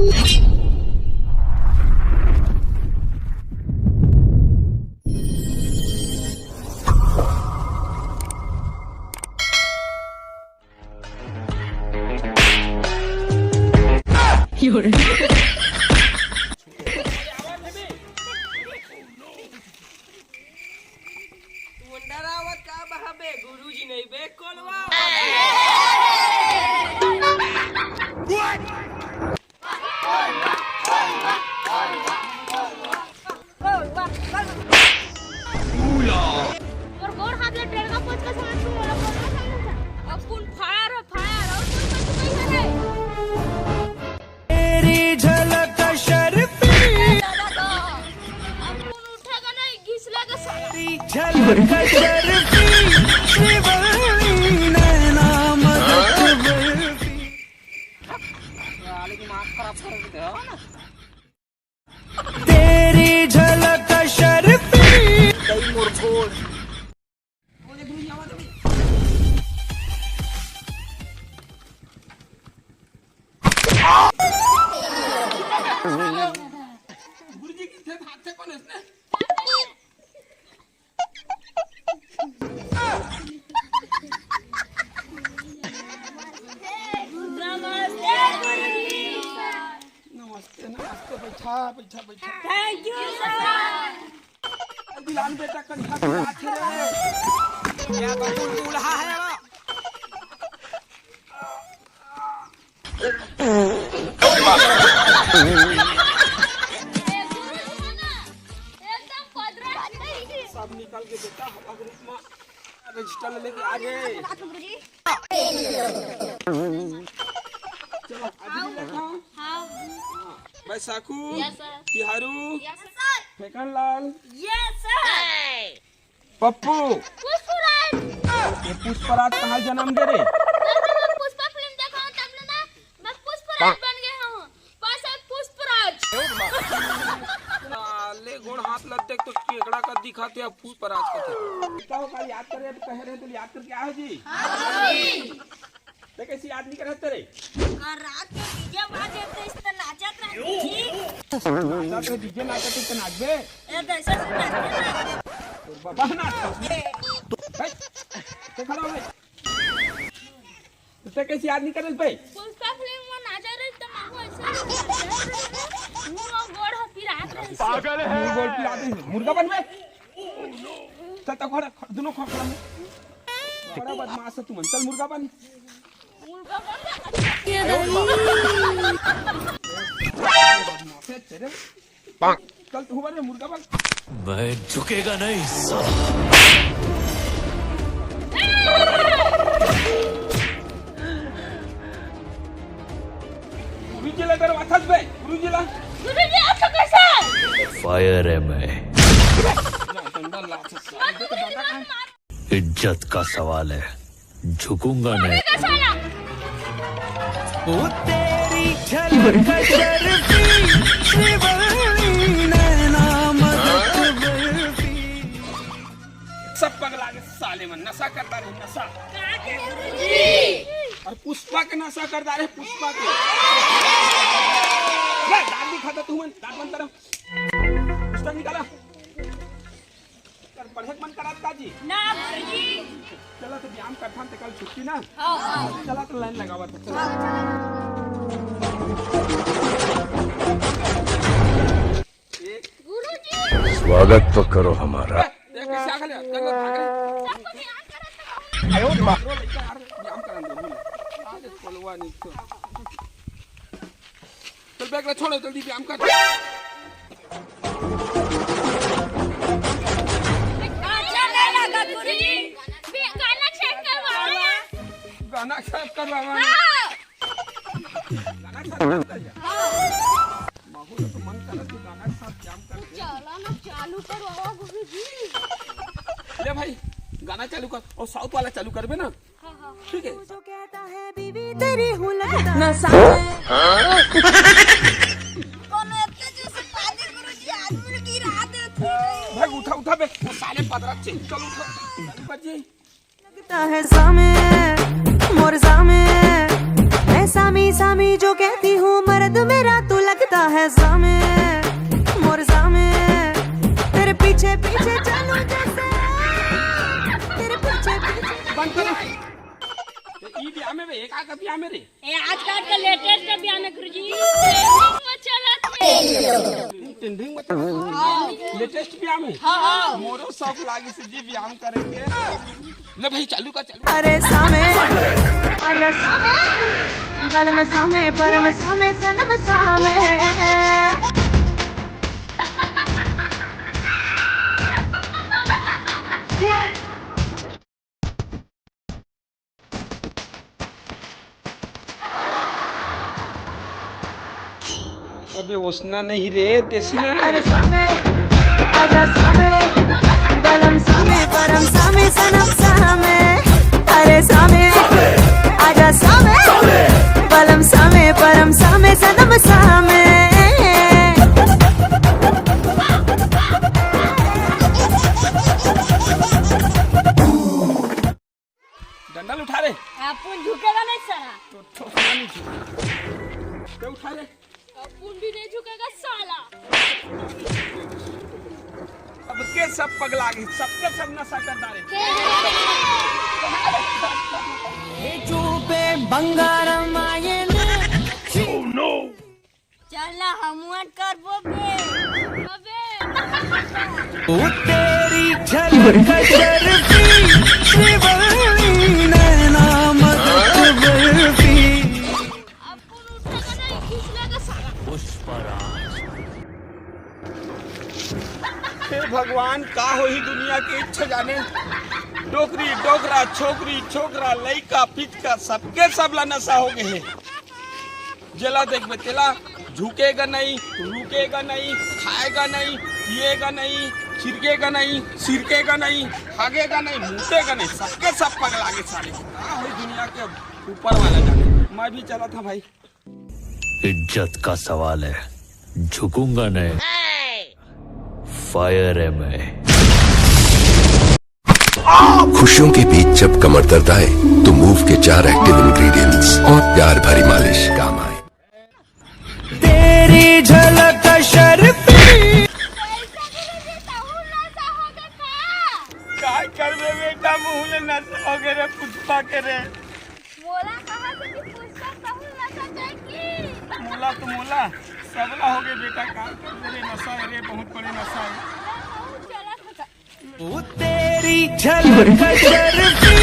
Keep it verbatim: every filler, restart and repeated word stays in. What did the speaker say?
तुमन डरावत का बहाबे? गुरुजी नहीं बे, कोलवा। मोर गोड़ हाथ ले टेड़गा पोच के समझ के मोला कोलवा समझ जा। अब full fire है, fire, और कोई मत कोई है रे। तेरी झलक शर्फी। अब खून उठेगा नहीं, घिस लेगा साला। तेरी झलक शर्फी, श्रीवल्ली नैना मदद बर्फी। साले दिमाग खराब कर देते हो ना। तेरी झलक शर्फी। नमस्ते, नमस्ते, बैठा, बैठा, बैठा। Thank you, sir। बिलान बेटा, कनिहा बिलात हे रे। या तो तू दूल्हा है वो। सब निकल के बेटा, हवा के रूप में register लेके आ गए। चलो, अभी भी देखो। हाँ। Baisakhu, Yes, sir। तिहारू, Yes, sir। फेकन लाल, Yes, sir। पप्पू, पुष्पराज। ये पुष्पराज कहाँ जन्म दे रे? जब मैं पुष्पा film देखा हूँ, तब ले ना मैं पुष्पराज बन गया हूँ। पास है पुष्पराज। साले गोड़ हाथ लग देख तो केकड़ा का दिखाते हैं पुष्पराज का। बताओ, कल याद करे तो कह रहे तो याद करके आए जी। हाँ जी। ते कैसे याद नहीं करत रे? कल रात के DJ बाजे थे, इस तरह नाचत रहती थी। नाचत थे, DJ नाचत थे, इस तरह नाचबे? ए, तो ऐसे से नाचते ना। तो बाबा नाच। ए। भाई, ते खड़ा हो भाई। तो ते कैसे याद नहीं करत भाई? पुष्पा film में नाचा रहे तो मांगो ऐसे ही नाचा। मुंह और गोड़ हो पिरात रहे। पागल है। मुंह गोड़ पिरात रहे। मुर्गा बनबे? चल, तो खड़ा, खड़ा, दोनों खड़ा, खड़ा। बड़ा बदमाश है तुमन। चल, मुर्गा बन। मुर्गा बन। बदमाश है तेरे। चल, तू बन, मुर्गा बन। मैं झुकेगा नहीं, साला। गुरुजी ला दरवाजा बे, गुरुजी ला। गुरुजी, आप तो कैसे? Fire है मैं। ना, डंडा ला, इज्जत का सवाल है, झुकूंगा नहीं। वो तेरी झलक शर्फी, श्रीवल्ली नैना मदद बर्फी। सब पगला के साले मन नशा करता रहे, नशा। और पुष्पा के नशा करता रहे, पुष्पा के। ले, दांत दिखा दे तू मन, दांत बंद करो। पुस्तक निकाला। कर पढ़े के मन करत का जी? ना गुरुजी। चला तो व्यायाम करथन ते कल छुट्टी ना। हाँ, हाँ। चला तो लाइन लगावत। चला। एक। गुरुजी। स्वागत तो करो हमारा। ए, ए, कैसे आ गए? चल, भाग रहे। सबको व्यायाम करत का। आयो रे माँ। यार, व्यायाम करन दे, बोल। आज कोलवा नहीं तो। चल, बैग ला छोड़, जल्दी व्यायाम कर। अच्छा नहीं लगा गुरुजी। गाना check करवाओ ना। गाना check करवाओ ना। हाँ। गाना check करवाओ ना। माहौल तो मन करत हे गाना check व्यायाम कर। चला ना चालू करवाओ गुरुजी। ले भाई, गाना चालू कर और South वाला चालू करबे ना। ठीक है। जो कहता है बीवी तेरी हूँ लगता है। नशा में। कोनो इतना जोर से पादे गुरुजी, आदमी गिरा देती है। भाई उठा, उठा बे, वो साले पदरा चे। चल उठा। चालू कर जी। लगता है सामे, मोर सामे, मैं सामी सामी जो कहती हूँ मर्द मेरा, तू लगता है सामे, मोर सामे। तेरे पीछे पीछे चलूं जैसे, तेरे पीछे पीछे। बंद करो। ए, ई ब्याह में बे, एक आका ब्याह में रे। ए, आजकल का लेटेस्ट ब्याह में गुरुजी। वो चलत है। ट्रेंडिंग में चलत है। लेटेस्ट ब्याह में। हाँ, हाँ। मोरो शौक लागी से जी ब्याह करेंगे। ले भाई, चालू कर, चालू। अरे सामे, अरे सामे, गलम सामे, परम सामे, सनम सामे। अबे ओसना नहीं रे, देसना। अरे सामे, आजा सामे, बलम सामे, परम सामे, सनम सामे। अरे सामे, आजा सामे, बलम सामे, परम सामे, सनम सामे। डंडल उठा रे। अपन झुकेगा नहीं साला। तो ठोसना नहीं झुकेगा। उठा रे। अपन भी नहीं झुकेगा साला। सबके सब पगला गए, सबके सब नशा कर डाले। चल ना, हमू मन करबो बे। अबे। ओ तेरी झलक शर्फी, श्रीवल्ली नैना मदद बर्फी। अब कौन उठेगा नहीं, खींच लेगा साला। हे भगवान, का होही दुनिया के इच्छा जाने। डोकरी, डोकरा, छोकरी, छोकरा, लइका, पिचका, सबके सब ला नशा हो गए हे। जेला देखबे तेला झुकेगा नहीं, रुकेगा नहीं, खाएगा नहीं, पिएगा नहीं, छिरकेगा नहीं, सिरकेगा नहीं, भागेगा नहीं, मुतेगा नहीं, सबके सब पगला के साले। का होही दुनिया के, ऊपर वाला जाने। मैं भी चला था भाई। इज्जत का सवाल है, झुकूंगा नहीं। फायर है मैं। खुशियों के बीच जब कमर दर्द आए, तो मूव के चार एक्टिव इंग्रेडिएंट्स और प्यार भरी मालिश काम आए। तेरी झलक शर्फी। काय करबे बेटा, मुंह ले नशा हो गए रे पुष्पा के रे। मोला कहा से कि पुष्पा सहू नशा जाए की? मोला तो मोला, सबला हो गए बेटा, का करबे रे, नशा है रे, बहुत बड़े नशा है। मैं कहूँ चला था। ओ तेरी झलक शर्फी,